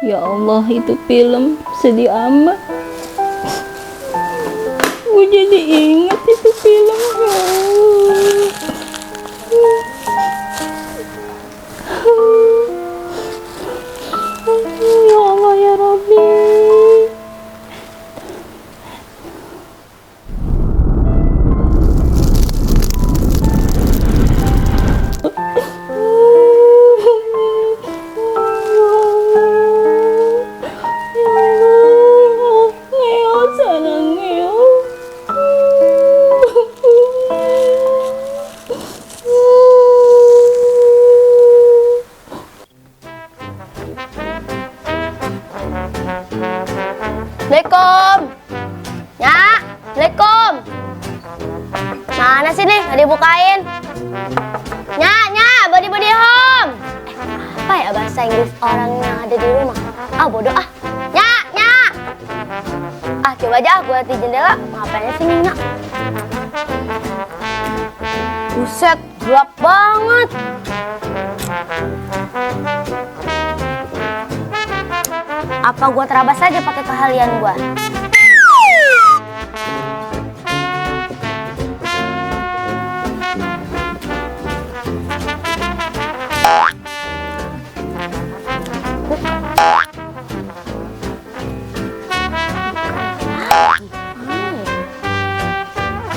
Ya Allah, itu film sedih amat. Gue jadi inget itu film. Ya Allah ya Rabbi. Assalamualaikum. Ya, Assalamualaikum. Mana sih nih? Nggak dibukain. Body home. Apa ya bahasa Inggris orang yang ada di rumah? Bodoh ah. Nya. Coba aja gue di jendela. Ngapain sih Nya? Buset, gelap banget. Apa gua terabas saja pakai keahlian gua?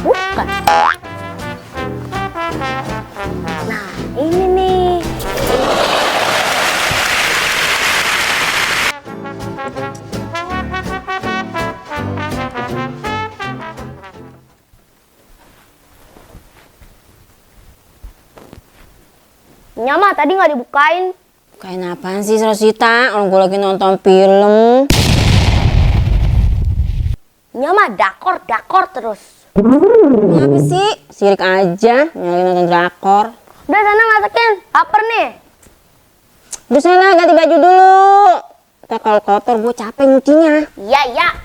Bukan. Nah, ini nih. Nyama tadi nggak dibukain. Bukain apaan sih Rosita? Orang gue lagi nonton film. Nyama dakor terus. Kenapa sih? Sirik aja, lagi nonton drakor. Udah sana masakin, lapar nih. Udah sana ganti baju dulu. Ntar kalau kotor gue capek nyucinya. Iya.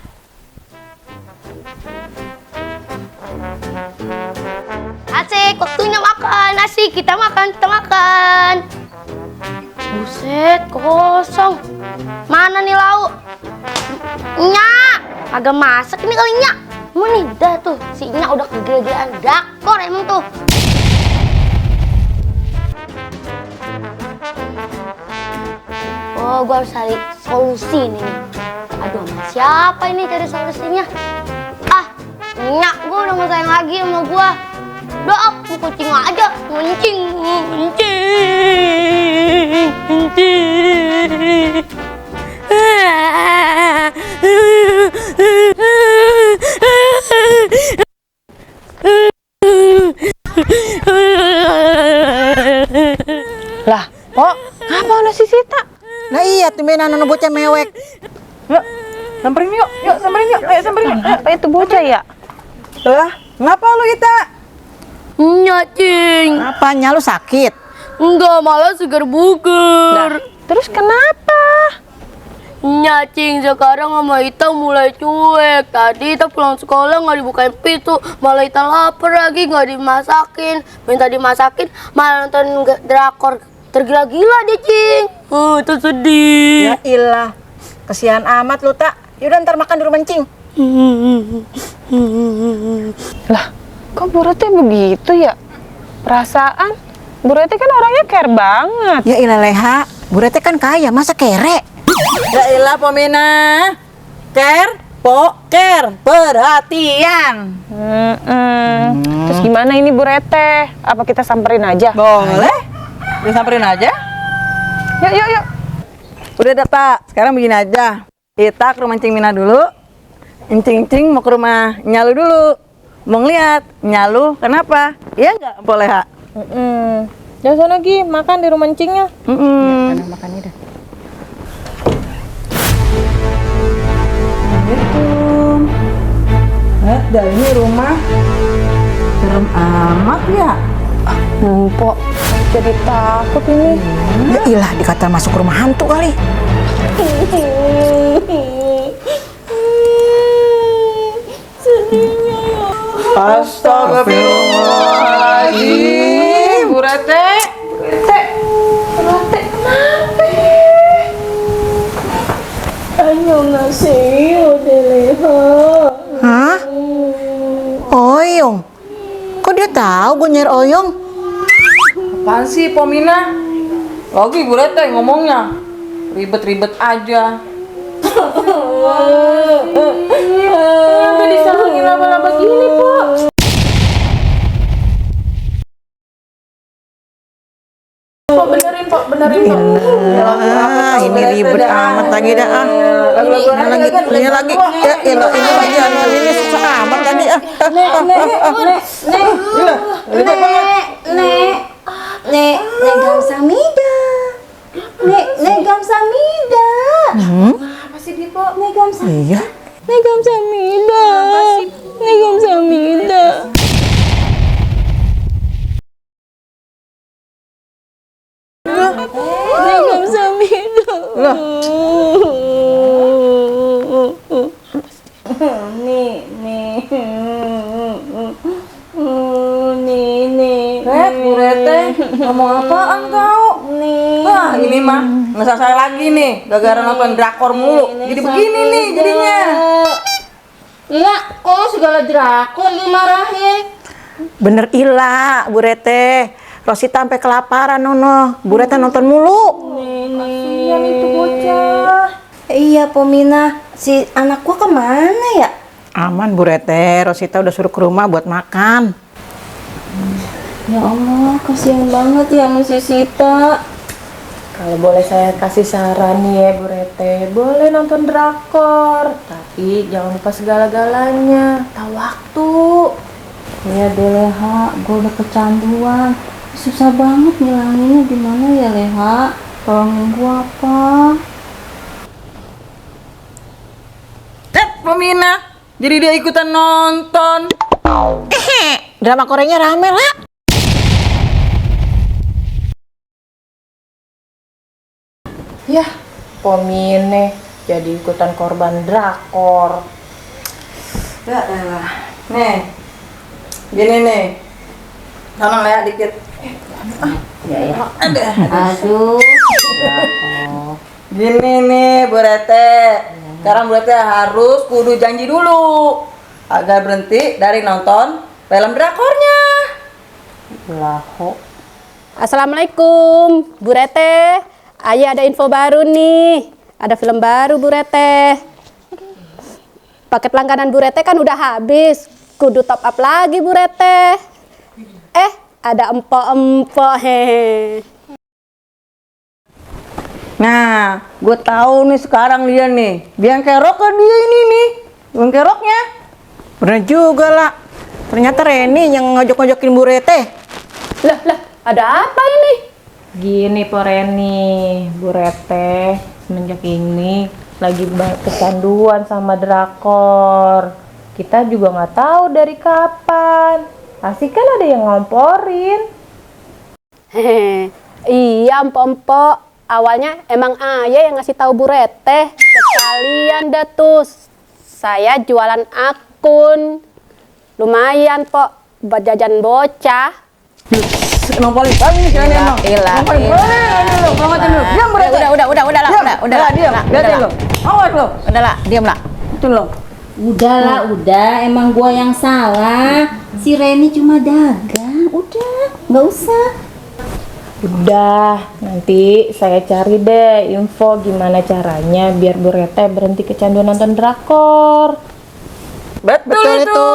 Asik, waktunya makan. Asik, kita makan. Buset, kosong. Mana nih lauk? Nyak, agak masak ini kali Nyak. Emang nih, udah tuh, si Nyak udah kegelegean dakor emang tuh. Oh, gua harus cari solusi nih. Aduh, sama siapa ini cari solusinya? Nyak, gua udah gak sayang lagi sama gua. Udah, aku kucing aja. Nguncing. Lah, kok ngapa ada si Sita? Nah iya, tumbenan anak bocah mewek. Yuk, samperin yuk. Ayo samperin yuk. Apa itu bocah ya? Lah, ngapa lu Ita? Nyacing. Apanya lu sakit? Enggak, malah segar buger. Terus kenapa? Nyacing, sekarang sama Ita mulai cuek. Tadi Ita pulang sekolah nggak dibukain pintu, malah Ita lapar lagi nggak dimasakin. Minta dimasakin, malah nonton drakor tergila-gila deh, Cing. Itu sedih. Ya ilah, kesian amat lu tak. Yaudah ntar makan di rumah Cing. Lah, kok Bu Rete begitu ya? Perasaan Bu Rete kan orangnya care banget. Ya ilah Leha, Bu Rete kan kaya, masa kere? Ya ilah Pomina, care, perhatian. Terus gimana ini Bu Rete? Apa kita samperin aja? Boleh, disamperin aja. Yuk. Udah data, sekarang begini aja. Kita ke rumah Cing Mina dulu. Cing mau ke rumah Nyalu dulu. Mau ngeliat Nyalu kenapa? Iya nggak boleh ha? Jangan sana lagi makan di rumah Cingnya. Makan dah. Assalamualaikum. Dah ini rumah serem amat ya. Empok, jadi takut ini. Ya ilah, dikata masuk rumah hantu kali. Sedihnya ya. Astagfirullahaladzim. Bu Rete kenapa? Annyeonghaseyo Deleha. Hah? Oyong? Kok dia tahu gue nyari Oyong? Apaan sih, Pomina? Lagi Bu Rete ngomongnya. Ribet-ribet aja. Kenapa disalungin lama-lama gini, Po? Po, benerin, Po. Ini ribet amat lagi dah. Ini lagi. Ya, ini susah amat tadi. Nek Gamsamida. Nek Gamsamida. Apa sih, Dipo? Nek Gamsamida. Iya. Nek Gamsamida. Nek Gamsamida. Nek Gamsamida. Ret, Bu Rete, ngomong apaan kau? Wah, ini mah ngesal saya lagi nih, gara-gara nonton drakor mulu. Jadi begini nih jadinya. Iya, kok segala drakor dimarahin. Bener ila, Bu Rete. Rosita sampai kelaparan nono. Bu Rete nonton mulu. Kasihan itu bocah. Iya, Pomina, si anak gua kemana ya? Aman Bu Rete. Rosita udah suruh ke rumah buat makan. Ya Allah, kasihan banget ya sama si Sita. Kalau boleh saya kasih saran nih ya Bu Rete, boleh nonton drakor, tapi jangan lupa segala-galanya, tahu waktu. Ya deh Leha, gue udah kecanduan. Susah banget ngilanginnya, gimana ya Leha? Tolongin gue apa? Pomina, jadi dia ikutan nonton. Drama Koreanya rame lah. Yah, Pomine jadi ikutan korban drakor. Ya elah. Nih, gini nih. Tolong ya dikit. Aduh. Gini nih Bu Rete. Sekarang Bu Rete harus kudu janji dulu agar berhenti dari nonton film drakornya. Assalamualaikum, Bu Rete. Ayah ada info baru nih. Ada film baru Bu Rete. Paket langganan Bu Rete kan udah habis. Kudu top up lagi Bu Rete. Ada empok-empok hehe. Nah, gue tahu nih sekarang dia nih. Biang keroknya dia ini nih. Biang keroknya. Bener juga lah. Ternyata Reni yang ngojok-ngojokin Bu Rete. Lah, ada apa ini? Gini Po Reni, Bu Rete semenjak ini lagi kecanduan sama drakor. Kita juga nggak tahu dari kapan. Pasti kan ada yang ngomporin. Hehe. Iya, empok-empok. Awalnya emang ayah yang ngasih tahu Bu Rete. Sekalian dah tuh. Saya jualan akun. Lumayan, Pok, buat jajan bocah. Nompolin kali nih kalian emang. Nompolin. Diam Bu Rete. Udah lah, Diam. Lihatin lo. Awas lo. Udah lah, diam lah. Itu lo. Udah, emang gua yang salah. Si Reni cuma dagang. Udah, nggak usah. Udah, nanti saya cari deh info gimana caranya biar Bu Rete berhenti kecanduan nonton drakor. Betul itu.